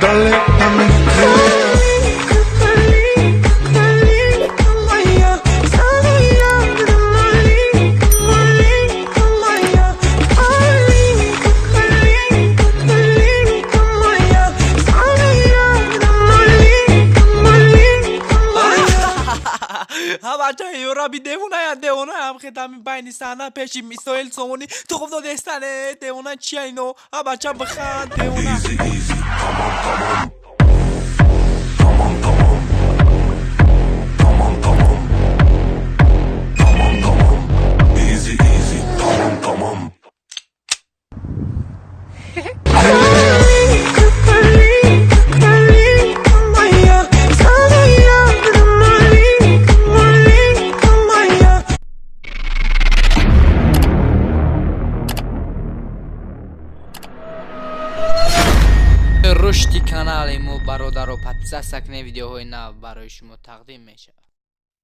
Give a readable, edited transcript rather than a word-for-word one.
Dale, dame, yeah. Ҳа, бача, ёраби, девоная, девона, ам хетами байни саҳна пеши Исоил Сомонӣ тухм додестане, девона, чия ино? Ҳа, бача, биханд, девона. Easy easy, tamam tamam. Tamam tamam. Tamam tamam. Tamam tamam. Easy easy, tamam tamam. Рушди канали мо, бародаро, подписаться кунед, видеоҳои нав барои шумо тақдим мешавад.